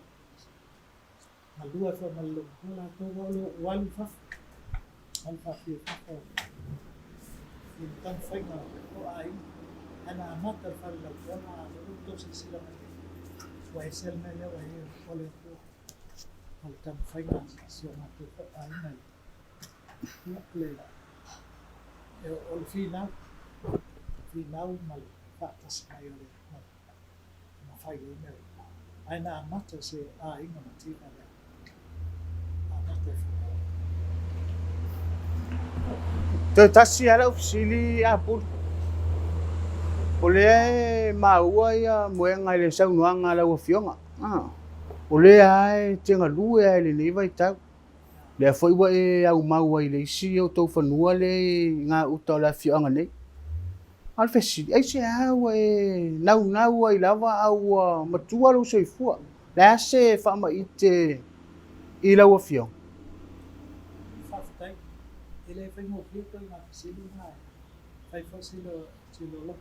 galue ai foi ma le lou latou ua ua alu i fafo, alu faafia i fafo i le taumafaiga o aiga. Ae na amata le fale lautoa, a lea ua outou silasila mai nei, ua ese le mea lea ua i ai o le Atua, o le taumafaiga a si o matou foi aiga i Ia, le, o le finau, finau ma le faatasi mai o le Atua e mafai ai mea uma. Ae na amata se aiga mativa lea, amata i Faleolo. Toe tasi lava lau fesili Apulu. O lea e maua ia moega i le saunoaga a lau Afioga. O lea lava e te galue lava i lenei vaitau. Lea foi ua e aumau ai i le isi o tou fanua lea i gauta o le afioaga nei. A o le fesili, aisea ua e naunau ai lava a ua matua lou soifua? Le a se faamaite i lau afioga? Faafetai. E le faigofie ituaiga fesili na e fai foi se loloto.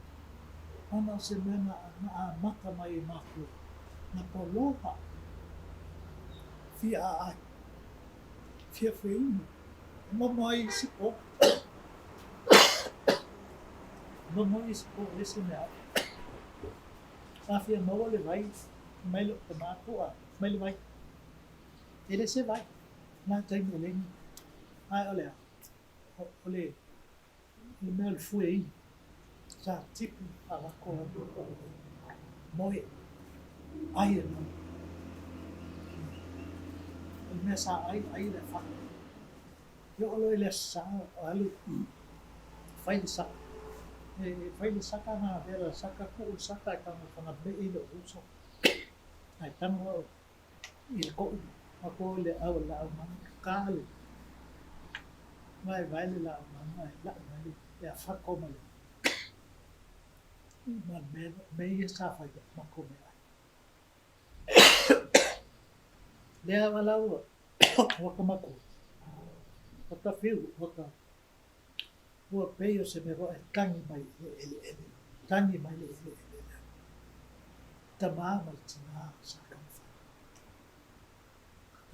Ona o se mea na amata mai e matou, na poloha fia aai. Fia feinu, e momo ai isi po. Momo ai isi po, e se mea. A fia maua le vai, mai lou tama pu'a, mai le vai. E le se vai, na taimi e le ni. Ae o le a, o le, le mea o le fue inu. Sa tipu a lako moe ai e nui. O le mea sa ai, ai le afa. E oo loa i le Aso Sa, alu fai le saka. E fai le saka na avea le saka, tuu le saka e tago e fagame i lou uso. Ae tago au i le koʻu. Makou i le au o le laau manu, ka le vaevae le laau manu ae lau mai le afako ma le ma le mea, mea ia sa fai makou meaai. Lea ua lau ua ka makou, ua ka fiu, ua ka ua pei o se mea foi e tagi mai i le eleele, tagi mai le eleele lea. Tama ma le tina sa taumafai.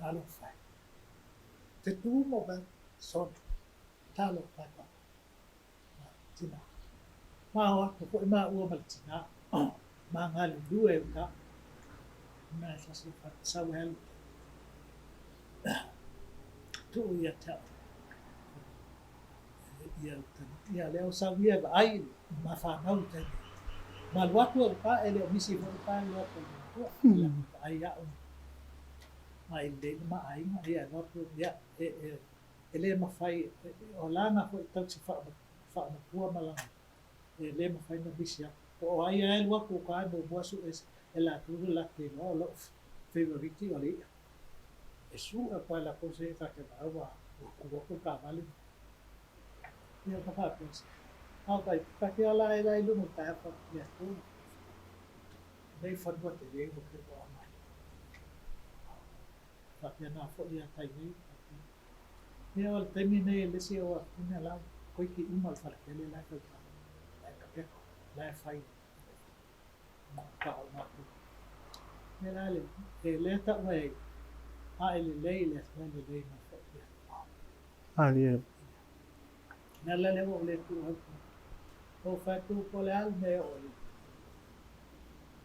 Talofa e. Te tu ma wai sona. Talofa e papa. Ma tina. Ma o atu foi maua ma le tina. Ma galulue e uta. Ma e tasi o sau e alu. Tuu ia te au. Ia uta. Ia lea o sau ia e vaai ma whanau i taimi. Ma alu atu e uta e le o misi foi pa e alu atu e matua. Vaai au. Ma i lelei le ma aiga, ia e alu atu, ia, e, e, e le mafai, o lana foi tausi faamatua ma lana, e le mafai ona misi atu. Po o ai lava e alu atu uta e muamua sue e latou le latou iloa o lou favourite o le i'a. E sue atu lava e latou se i'a ta te vaai ua tu atu le taavale. Ia ona faapea se, a o tai, ta te ala ai la i luga o le taeao fai le Atua. Nei fanua tele ua ke toa mai. Faapena foi ia tai nei. Ia o le taimi nei le isi o afune la koiki uma le faletele la e fai ka. La e tapeko, la e fai. Ma ka o matu. Me la le e le ta ua e a e le lei le atua le lei mai foi le atua. Malie. Me la le o le tu au. O fa tu po le al me o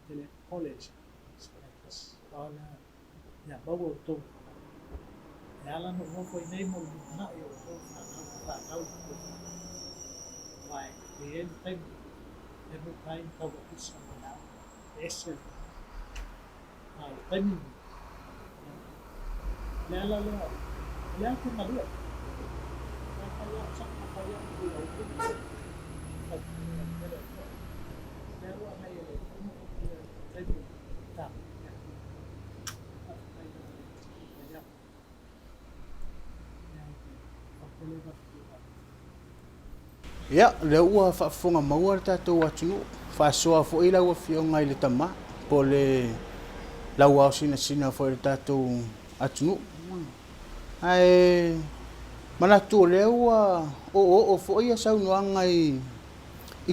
le le college. Ona ia maua outou. E ala ona ou nofo i nei mo le lumanai o outou fanau fanau ma tou fanau. Aua e i ai le taimi e muta ai ma tau ofisa ma le aoga. E ese le A o le taimi lenei, ia, o le ala lea, o lea ou te galue. E fai au saka, fai au i lau luma. Tautunia i tele o mea. Lea ua agai e le Atua ma faapea i le taimi o tatou i ai. Faafetai lava i le Atua. Ia, ou te le Ia, o lea ua faafofoga maua le tatou atunuu, faasoa foi lau Afioga i le Tama, po o le lauao sinasina foi o le tatou atunuu. Ae manatu o lea ua oooo foi saunoaga i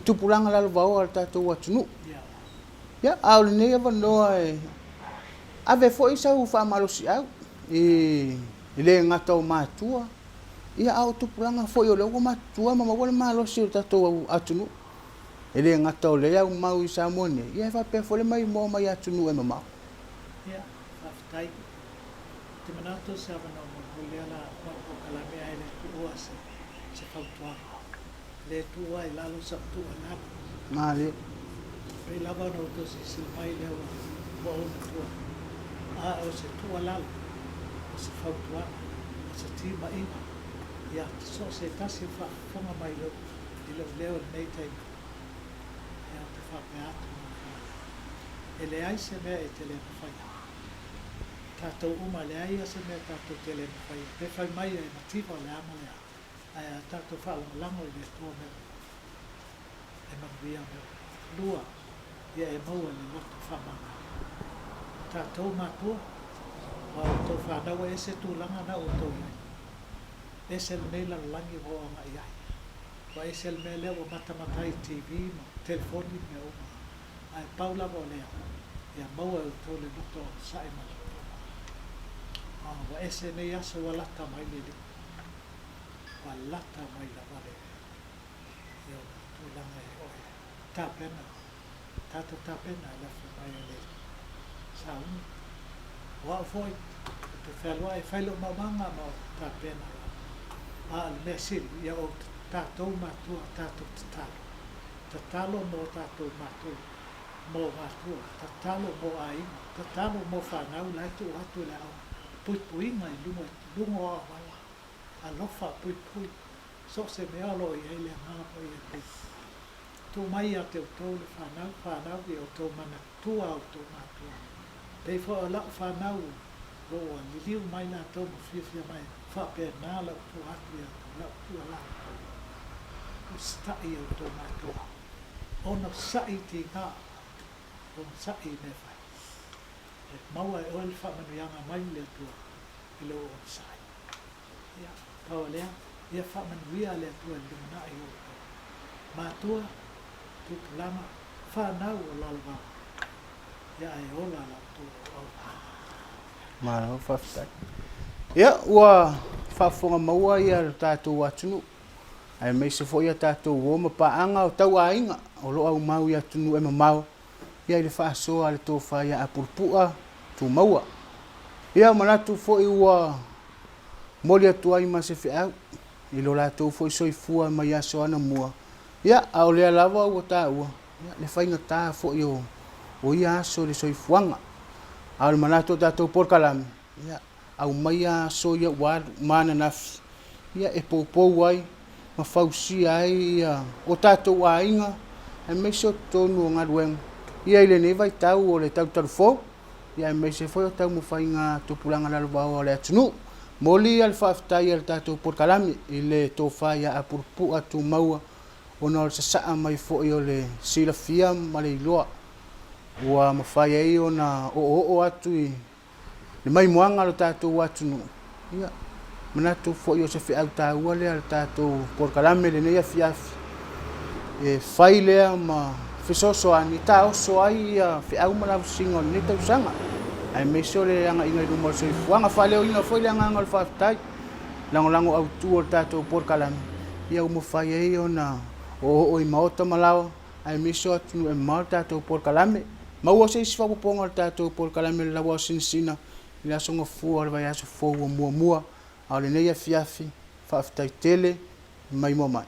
tupulaga lalovaoa a le tatou atunuu. Ia, a o lenei avanoa e ave foi sau faamalosiau i le gata o matua, Ia, a o tupulaga foi o lea ua matutua ma maua le malosi o le tatou atunuu. E le gata o lea e aumau i Samoa nei, ia e faapea foi le maimoa mai atunuu e mamao. Ia, faafetai. Ou te manatu o se avanoa mulimuli lea la mo le polokalame ae le tuua se se fautuaga. E le tuua i lalo sau tuualalo. Malie. Pei lava ona outou silasila mai lea ua ua ou matua. A o se tuualalo, o se fautuaga, o se timaiga, ia so o se tasi o faafofoga mai lou i lou leo i lenei taimi, ia ou te faapea atu ma le faaaloalo, e leai se mea e te le mafaia. Tatou uma, e leai lava se mea tatou te le mafaia. Pe fai mai e mativa o le a ma le a, ae a tatou faalagolago i le Atua mea uma, e manuia mea uma. Lua, ia e maua le loto faamagalo. O tatou matua, ua outou fanau e ese tulaga na outou i ai. Ese lenei lalolagi ua o agai ai. Ua ese le mea lea ua matamata ai i TV ma telefoni ma mea uma. Ae pau lava o lea, ia maua e outou le loto onosai ma le loto mama. Ua ese nei aso ua lata mai le Alii. Ua lata mai lava le i ona tulaga e oo e tapena, tatou tapena e le afe mai o le sauni. O au foi, ou te fealuai e fai lou maumaga ma ou tapena i au. A o le mea sili, ia ou tatou matua, tatou tatalo. Tatalo mo tatou matou, mo matua, tatalo mo aiga, tatalo mo fanau la e tuu atu i le aoga, puipuiga i luga, luga o auala, alofa, puipui. So o se mea o lo o i ai le agaga foi e puipui. Tuu mai ia te outou le fanau, fanau i outou manatua a outou matua. Pei foi o lau fanau Lo ua liliu mai latou ma fiafia mai, faapena lau tua atu ia outou, lau tuualalo, usitai i outou matua, onosai i tiga, onosai i mea fai, e maua e oe le faamanuiaga mai le Atua i lou onosai. Ia, pau o lea, ia faamanuia le Atua i le lumanai o outou matua, tupulaga, fanau o lalovaoa, ia ae ola la outou auaunaga. Malo faafetai. Ia, ua faafofoga maua ia le tatou atunuu, aemaise foi a tatou uo ma paaga o tauaiga o lo o aumau i atunuu e mamao, ia i le faasoa a le tofa ia Apulupua Tumaua. Ia, manatu foi ua momoli atu ai ma se feau i lo latou foi soifua mai aso anamua, ia, a o lea lava ua taua, ia, le faigata foi o, o ia aso i le soifuaga. A o le manatu o tatou polokalame, ia, aumaia aso ia ua alu ma ananafi, ia, e poupou ai ma fausia ai ia o tatou aiga aemaise o totonu o galuega ia i lenei vaitau o le talutalufou, ia aemaise foi o taumafaiga tupulaga lalovaoa o le atunuu. Momoli ia le faafetai a le tatou polokalame i le tofa ia Apulupua Tumaua ona o le sasaa mai foi o le silafia ma le iloa ua mafai ai ona oooo atu i le maimoaga o le tatou atunuu. Ia, manatu foi o se feau taua lea a le tatou polokalame i lenei afiafi, e fai lea ma fesoasoani e taoso ai ia feau ma lausiga o lenei tausaga, aemaise o le agaiga i luma o le soifuaga. Faaleoina foi le agaga o le faafetai, lagolago autu o le tatou polokalame, ia ua mafai ai ona oooo i maota ma laoa, aemaise o atunuu e mamao le tatou polokalame. Maua se isi faaopoopoga o le tatou polokalame i le lauao sinasina i le aso Gafua o le vaiaso fou ua muamua, a o lenei afiafi, faafetai tele maimoa mai.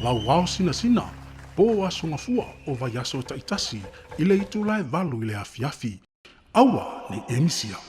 Lauao sinasina, po Aso Gafua o vaiaso taitasi i le itula e 8 i le afiafi. Aua ne i e misia.